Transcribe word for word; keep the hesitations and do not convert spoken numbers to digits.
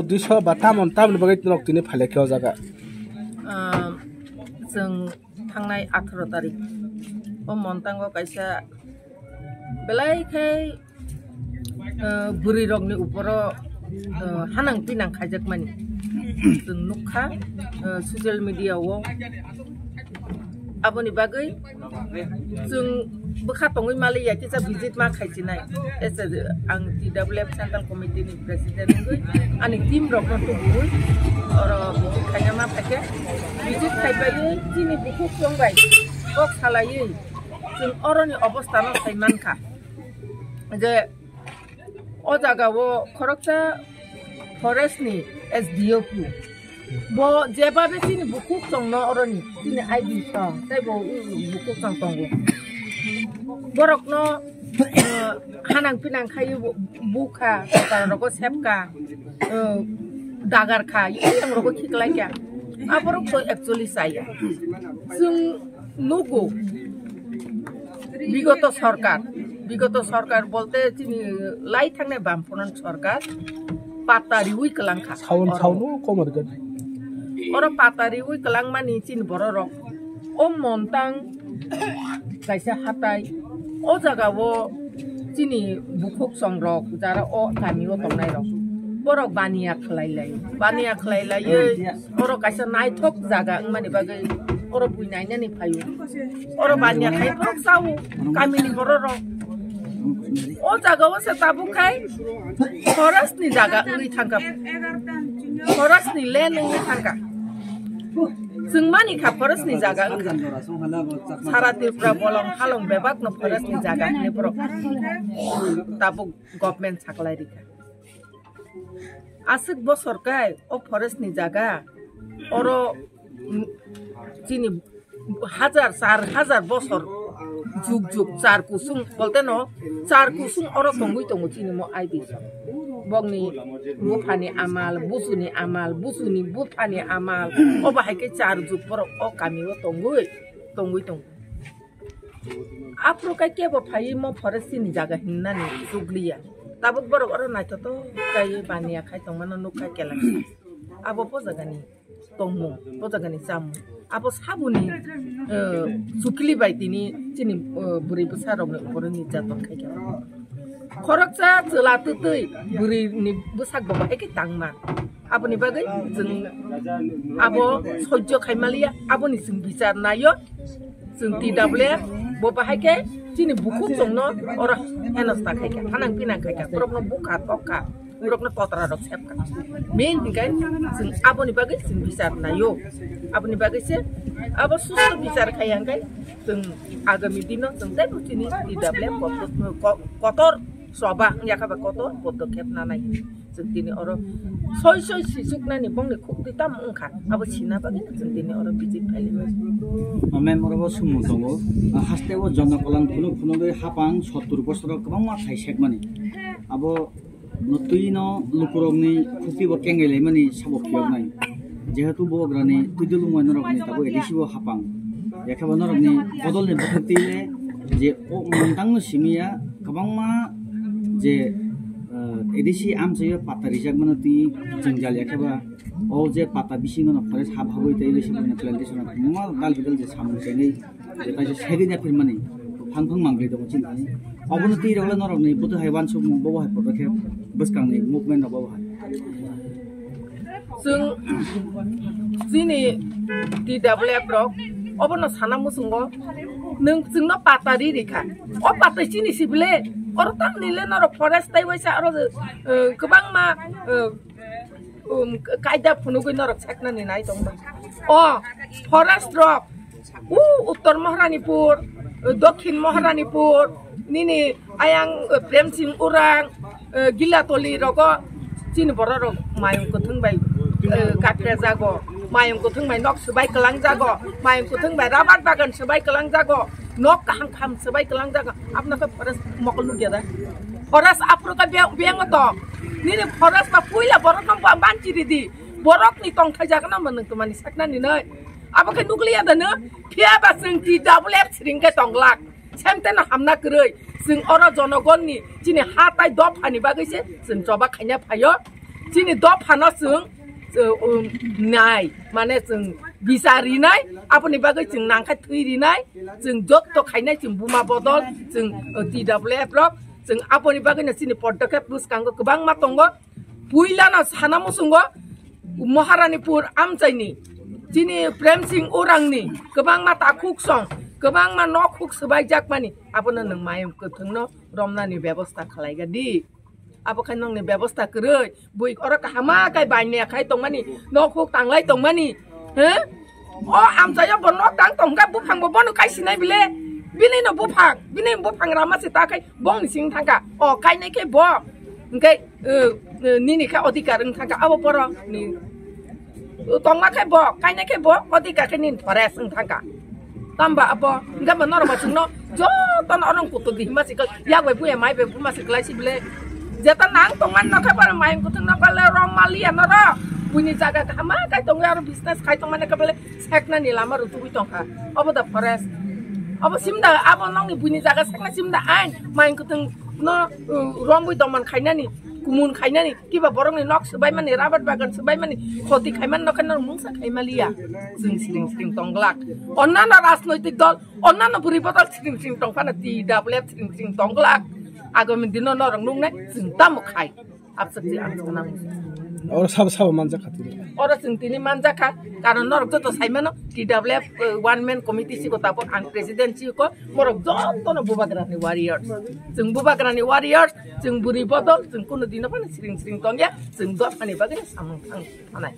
Uddesho ba tamon tamni bagwi norok tini phailai khe o jaga? Ah, chwng thangnai atharo tarik o Montango kaisa belai khe, ah, bwrwi rokni uporo, ah, hanang pinang khaijakmani chwng nukha, ah, social media o. Aboni bagwi chwng bwkha tongwi maliya kisa visit ma khaichinai. Ese ang T W F Central Committee ni President wngwi ani team rokno tubuwi oro visit khaina ma phaikhe. Visit khaipaiwi chini bukhuk chwng bai kok salaiwi chwng oroni obostha no sai mankha je o jaga o khoroksa forest ni S D O phu. Bo jeba be chini bukhuk chwng no oroni chini I D song tei bo bukhuk chwng tongo. Borok no, eh, hanang pinang khai bukha, rogo sepka, eh, dagar kha, yang rogo khiklai kya. Aborok to actually saya. Chwng nugo bigoto sorkar, bigoto sorkar bolte chini lai thangnai Bamfront sorkar pata riwi kwlangkha. Saun, oro saunu komor gani. Oro pata riwi kwlangmani chini bororok o Montang kaisa hatai, o jaga o chini bukhuk chwng rok jara o kami o tongnai rok borok baniya khlai lai, baniya khlai lai. Oro kaisa naithok jaga wngmani bagwi oro bui nainani phaio. Oro baniya khai borok chao, kamini bororok. O jaga o se tabuk khai forest ni jaga wngwi thangkha. Forest ni land wngwi thangkha. Chwng mani kha forest ni jaga wngkha. Sara Tripura bolong halong bebak no forest ni jaga hinwi borok tabuk government saklai rikha. Aswk bosor kai o forest ni jaga oro, mm, chini hajar, char hajar bosor juk juk char kusung bolte no char kusung oro tongwi tongo chini mo I D. Bokni buphani amal, busuni amal, busuni buphani amal, obo hai khe char juk borok o kami o tongwi, tongwi tongo. Aphuru kai kebo phaiwi mo forest ni jaga hinnani chukliya. Tabuk borok oro naithotok kaiwi baniya khai tongmano nukha keleng. Abo bo jagani tongmung, bo jagani chamung. Abo saboni, eh, chukli bai tini chini, eh, bwrwi bwsa rokni uporo nirjaton khaikha. Khoroksa chwla twtwi bwrwini bwsak bo bahai khe tangma. Aboni bagwi chwng abo sojjo khaimaliya, aboni chwng bichar naio. Chwng T W F bo bahai khe chini bukhuk chwngno oro henosta khaikha, hanang pinang khaikha, borokno bukha tokha, borokno totra rok sepkha. Main hinkhe chwng aboni bagwi chwng bichar naio. Aboni bagwi se abo susto bichar khai hwnkhe chwng agami dino chwng teibo chini T W F kotor, ko-, kotor choba wngya khe ba kotor podokhep nanai. Chwng tini oro soi soi sisuknani bongni khukti tamo wngkha, abo sina bagwi chwng tini oro visit phailaiwi. Ma'am, oro bo sumung tongo. Haste o Jana Kalan phunuk phunugwi hapang sottur bosoro kwbangma thai sekmani. Abo no twi no lukurokni khukti bo kengai laimani sabo phiyoknai. Jehetu bo ograni twi dulung bai norokni tabuk A D C bo hapang. Yakheba norokni bodolni bwkhak twi le je o mwntangno simiya kwbangma je, eh, A D C amchaio pata rijakmano twi jwngjal yakheba o je pata bisingono forest hap habwi tei le seboni plantation kwbangma dal bidal je samung chengwi je kaisa segwi ya phirmani phang phang mangri tongo chini thani. Obono twi rokle norokni buto hai wansukmung bobo hai podokhep bwskangni movement rok bobo hai. Chwng chini T W F rok obono sana muchungo, nwng chwngno pata ri rikha. O pata chini si bile, oro tamni le norok forest tai waisa oro, eh, kwbangma, eh, um, kaida phunugwi norok seknani nai tongba. O forest rok U Uttor Maharanipur, Dokhin Maharanipur, nini ayang, eh, Prem Singh Urang, eh, Gilatoli rogo chini borok rok mayung kwthwng bai, eh, kapya jago, mayung kwthwng bai nok swbai kwlang jago, mayung kwthwng bai rabar bagan swbai kwlang jago, nok kaham kaham swbai kwlang jago, abna khe forest mokol nukya da? Forest aphuru ka beng, beng to. Nini forest ba puila borok no ba banchi ridi. Borok ni tongthai jaga no manung tumani sakna ni noi. Abo khe nukliya da no. Phiya ba chwng T W F siring khe tonglak. Semte no hamna kwrwi. Chwng oro jonogon ni chini ha tai dopha ni bagwi se chwng choba khaina phaio. Chini dopha no chwng, chwng, um, nai, mane chwng bichar rinai, aboni bagwi chwng nangkha thwi rinai, chwng jotto khainai chwng buma bodol, chwng, uh, T W F rok, chwng aboni bagwi no chini podokep bwskango kwbangma tongo. Puila no sana muchungo Maharanipur amchaini chini Prem Singh Urangni kwbangma takhuk song, kwbangma nokhuk swbaijakmani, abono nwng mayung kwthwngno romnani bebosta khlaiga di. Abo khai nongni bebosta kwrwi. Bui oro kahama kai bainne khai tongmani. Nok huk tanglai tongmani. He? O amchaio bo nok tang tongkha buphang bo bono kai sinai bile. Bini no buphang, bini buphang rama se ta khai bongni sing thangkha. O kainai khe bo. Hingkhe, eh, eh, nini khe odhikar wng thangkha. Abo borok ni tongma khe bo, kainai khe bo, odhikar khe nini forest wng thangkha. Tamba abo, hingkhe bo norok bo chwngno jotono orong kutuk di hima sikal, yak bai buya mai bai buma siklai si bile. Jeta nang tongmani nokha bar mai kutuk nokha le rom maliya norok. Buini jaga kaham ma kai tongo aro business khai tongmani khe bele seknani lama rutugwi tongkha. Obo da forest. Obo simda abo nongni buini jaga sekna simda ain mai kutuk no, uh, romwi doman khainani, kumun khainani. Kiba borokni nok swbaimani, rabar bagan swbaimani, khoti khaimani nokha norok mungsa khaimaliya. Chwng siring siring tongglak. Onnano rajnoitik dol, onnano bwrwi bodol siring siring tongphano T W F siring siring tongglak. Agami dino norok nuknai chwng tamo khai. Absakchi ang sanang. Oro sabo sabo manjak kha tini. Oro chwng tini manjak kha, karon norok joto saimano T W F, eh, one man committee siko tabuk ang president siko, borok jotono bubagrani warriors. Chwng bubagrani warriors, chwng bwrwi bodol, chwng kuno dino phano siring siring tongya, chwng dophani bagwi samung thang thanai.